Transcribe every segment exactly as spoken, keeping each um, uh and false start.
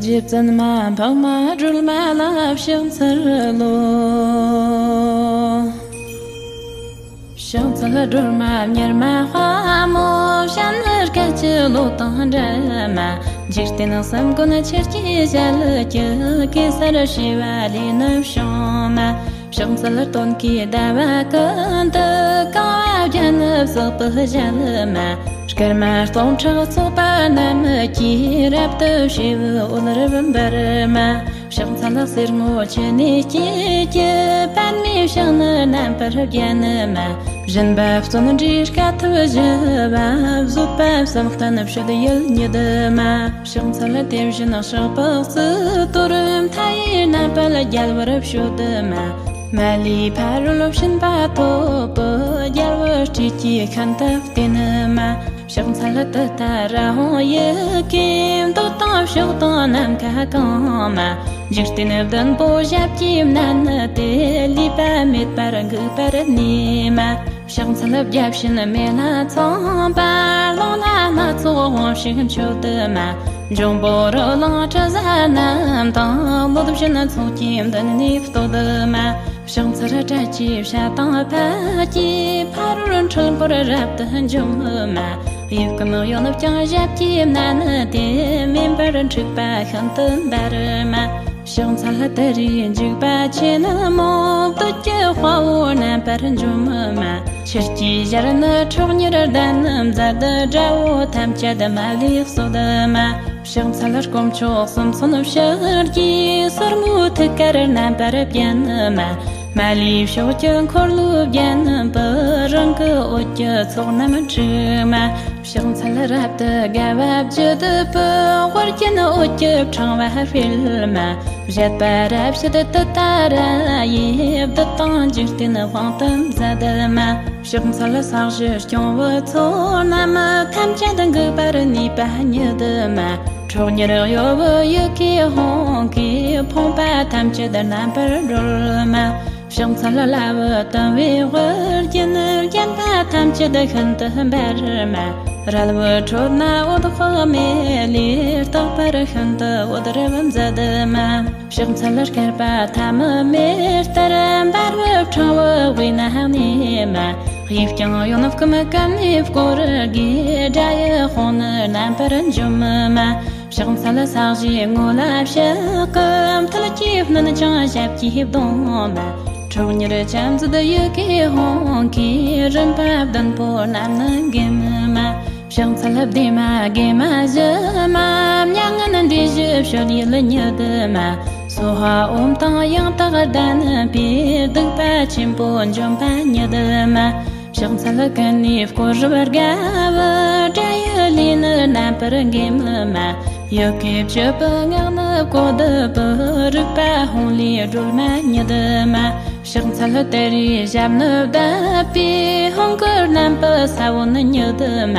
རི་བཙུན་མ་འཕགས་མ་སྒྲོལ་མ་ལ་ཕྱག་འཚལ་ལོ། ཕྱག་འཚལ་སྒྲོལ་མ་མྱུར་མ་དཔའ་མོ། བྱམས་ནི་སྐད་ཅིག་གློག་དང་འདྲ་མ། འཇིག་རྟེན་གསུམ་མགོན་ཆུ་སྐྱེས་ཞལ་གྱི། གེ་སར་བྱེ་བ་ལས་ནི་བྱུང་མ། ཕྱག་འཚལ་སྟོན་ཀའི་ཟླ་བ་ཀུན་ཏུ། གང་བ་བརྒྱ་ནི་བསགས་པའི་ཞལ་མ། སྐར་མ་སྟོང་ཕྲག་ཚོགས་པ་རྣམས་ཀྱིས། རབ་ཏུ་ཕྱེ་བའི་འོད་རབ་འབར་མ། ཕྱག་འཚལ་གསེར་སྔོ་ཆུ་ནས་སྐྱེས་ཀྱི། པདྨའི་ཕྱག་ནི་རྣམ་པར་བརྒྱན་མ། བཞིན་པ་བརྩོན་འགྲུས་དཀའ་ཐུབ་ཞི་བ། བཟོད་པ་བསམ་གཏན་སྤྱོད་ཡུལ་ཉིད་མ། ཕྱག་འཚལ་དེ་བཞིན་ཕྱག་པོ་གཙུག་ཏོར། མཐའ་ཡས་རྣམ་པ་རྒྱལ་བར་སྤྱོད་མ། མ་ལུས་ཕ་རོལ་ཕྱིན་པ་ཐོབ་པའི། རྒྱལ་བའི་སྲས་ཀྱིས་ཤིན་ཏུ་བསྟེན་མ། ཕྱག་འཚལ་ཏུཏྟཱ་ར་ཧཱུྃ་ཡི་གེ། འདོད་དང་ཕྱོགས་དང་ནམ་མཁའ་གང་མ། འཇིག་རྟེན་བདུན་པོ་ཞབས་ཀྱིས་མནན་ཏེ། ལུས་པ་མེད་པར་འགུགས་པར་ནུས་མ། ཕྱག་འཚལ་བརྒྱ་བྱིན་མེ་ལྷ་ཚངས་པ། རླུང་ལྷ་སྣ་ཚོགས་དབང་ཕྱུག་མཆོད་མ། འབྱུང་པོ་རོ་ལངས་དྲི་ཟ་རྣམས་དང་། ཀླུ་བྱིན་ཚོགས་ཀྱིས་མདུན་ནས་བསྟོད་མ། ཕྱག་འཚལ་སྐྲ་གཅིག་བྱ་དང་ཕག་གི། ཕ་རོལ་འཁྲུལ་འཁོར་རབ་ཏུ་འཇོམས་མ། གཡས་བསྐུམ་གཡོན་བརྐྱང་ཞབས་ཀྱིས་མནན་ཏེ། མེ་འབར་འཁྲིག་པ་ཤིན་ཏུ་འབར་མ། ཕྱག་འཚལ་དུ་རིའི་འཇིགས་པ་ཆེན་མོ། བདུད་ཀྱི་དཔའ་བོ་རྣམ་པར་འཇོམས་མ། ཆུ་སྐྱེས་ཞལ་ནི་ཁྲོ་གཉེར་ལྡན་མཛད། དགྲ་བོ་ཐམས་ཅད་མ་ལུས་གསོད་མ། ཕྱག་འཚལ་དཀོན་མཆོག་གསུམ་མཚོན་ཕྱག་རྒྱའི། སོར་མོའི་ཐུགས་ཀར་རྣམ་པར་བརྒྱན་མ། མ་ལུས་ཕྱོགས་ཀྱི་འཁོར་ལོས་བརྒྱན་པའི། རང་གི་འོད་ཀྱི་ཚོགས་རྣམས་འཁྲིགས་མ། ཕྱག་འཚལ་རབ་ཏུ་དགའ་བ་བརྗིད་པའི། དབུ་རྒྱན་འོད་ཀྱི་ཕྲེང་བ་སྤེལ་མ། བཞད་པ་རབ་བྱེད་ཏུཏྟཱ་ར་ཡིས། བདུད་དང་འཇིག་རྟེན་དབང་དུ་མཛད་མ། ཕྱག་འཚལ་ས་གཞི་སྐྱོང་བའི་ཚོགས་རྣམས། ཐམས་ཅད་འགུགས་པར་ནུས་པ་ཉིད་མ། ཁྲོ་གཉེར་གཡོ་བའི་ཡི་གེ་ཧཱུྃ་གིས། ཕོངས་པ་ཐམས་ཅད་རྣམ་པར་སྒྲོལ་མ། ཕྱག་འཚལ་ལྷ་བུ་དུམ་བུས་དབུ་རྒྱན། བརྒྱན་པ་ཐམས་ཅད་ཤིན་ཏུ་འབར་མ། རལ་བུ་ཁྲོད་ན་འོད་དཔག་མེད་ལས། རྟག་པར་ཤིན་ཏུ་འོད་རབ་མཛད་མ། ཕྱག་འཚལ་སྐེད་པ་ཐ་མི་མེ་ལྟར། འབར་བའི་ཕྲེང་བའི་དབུས་ན་གནས་མ། གཡས་བརྐྱང་གཡོན་བསྐུམ་ཀུན་ནས་བསྐོར་དགོས། དགྲ་ཡི་དཔུང་ནི་རྣམ་པར་འཇོམས་མ། ཕྱག་འཚལ་ས་གཞིའི་ངོས་ལ་ཕྱག་གི། མཐིལ་གྱིས་བསྣུན་ཅིང་ཞབས་ཀྱིས་བརྡུང་མ། ཁྲོ་གཉེར་ཅན་མཛད་ཡི་གེ་ཧཱུྃ་གིས། རིམ་པ་བདུན་པོ་རྣམས་ནི་འགེམས་མ། ཕྱག་འཚལ་བདེ་མ་དགེ་མ་ཞི་མ། མྱ་ངན་འདས་ཞི་སྤྱོད་ཡུལ་ཉིད་མ། སྭཱ་ཧཱ་ཨོཾ་དང་ཡང་དག་ལྡན་པས། སྡིག་པ་ཆེན་པོ་འཇོམས་པ་ཉིད་མ། ཕྱག་འཚལ་ཀུན་ནས་བསྐོར་བར་དགའ་བའི། དགྲ་ཡི་ལུས་ནི་རྣམ་པར་འགེམས་མ། ཡི་གེ་བཅུ་པའི་ངག་ནི་གོ་བསྡུས་པའི། རིག་པ་ཧཱུྃ་ལས་སྒྲོལ་མ་ཉིད་མ། ཕྱག་འཚལ་ཏུ་རེའི་ཞབས་ནི་བརྡབས་པས། ཧཱུྃ་གི་རྣམ་པའི་ས་བོན་ཉིད་མ།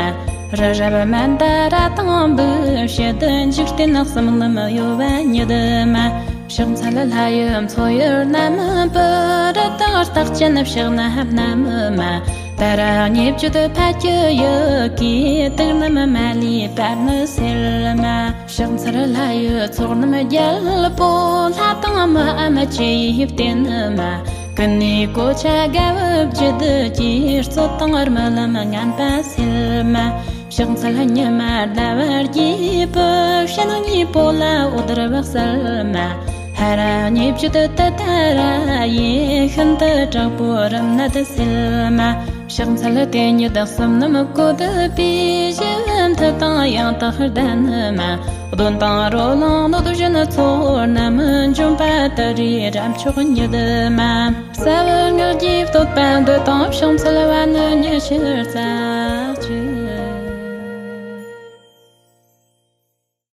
རི་རབ་མནྡ་ར་དང་འབུལ་བྱེད། འཇིག་རྟེན་གསུམ་རྣམས་གཡོ་བ་ཉིད་མ། ཕྱག་འཚལ་ལྷ་ཡི་མཚོ་ཡི་རྣམ་པའི། རི་དྭགས་རྟགས་ཅན་ཕྱག་ན་བསྣམས་མ། ཏཱ་ར་གཉིས་བརྗོད་ཕཊ་ཀྱི་ཡི་གེས། དུག་རྣམས་མ་ལུས་པ་ནི་སེལ་མ། ཕྱག་འཚལ་ལྷ་ཡི་ཚོགས་རྣམས་རྒྱལ་པོ། ལྷ་དང་མིའམ་ཅི་ཡིས་བསྟེན་མ། ཀུན་ནས་གོ་ཆ་དགའ་བའི་བརྗིད་ཀྱིས། རྩོད་དང་རྨི་ལམ་ངན་པ་སེལ་མ། ཕྱག་འཚལ་ཉི་མ་ཟླ་བ་རྒྱས་པའི། བྱིན་གྱིས་སྤོས་ལ་འོད་རབ་གསལ་མ། ཧ་ར་གཉིས་བརྗོད་ཏུཏྟཱ་ར་ཡིས། ཤིན་ཏུ་དྲག་པོའི་རིམས་ནད་སེལ་མ། ཕྱག་འཚལ་དེ་ཉིད་གསུམ་རྣམས་བཀོད་པའི། ཞི་བའི་མཐུ་དང་ཡང་དག་ལྡན་མ། གདོན་དང་རོ་ལངས་གནོད་སྦྱིན་ཚོགས་རྣམས། འཇོམས་པ་ཏུ་རེའི་རབ་མཆོག་ཉིད་མ། ཟབ་པོའི་སྔགས་ཀྱི་བསྟོད་པ་འདི་དང་། ཕྱག་འཚལ་བ་ནི་ཉི་ཤུ་རྩ་གཅིག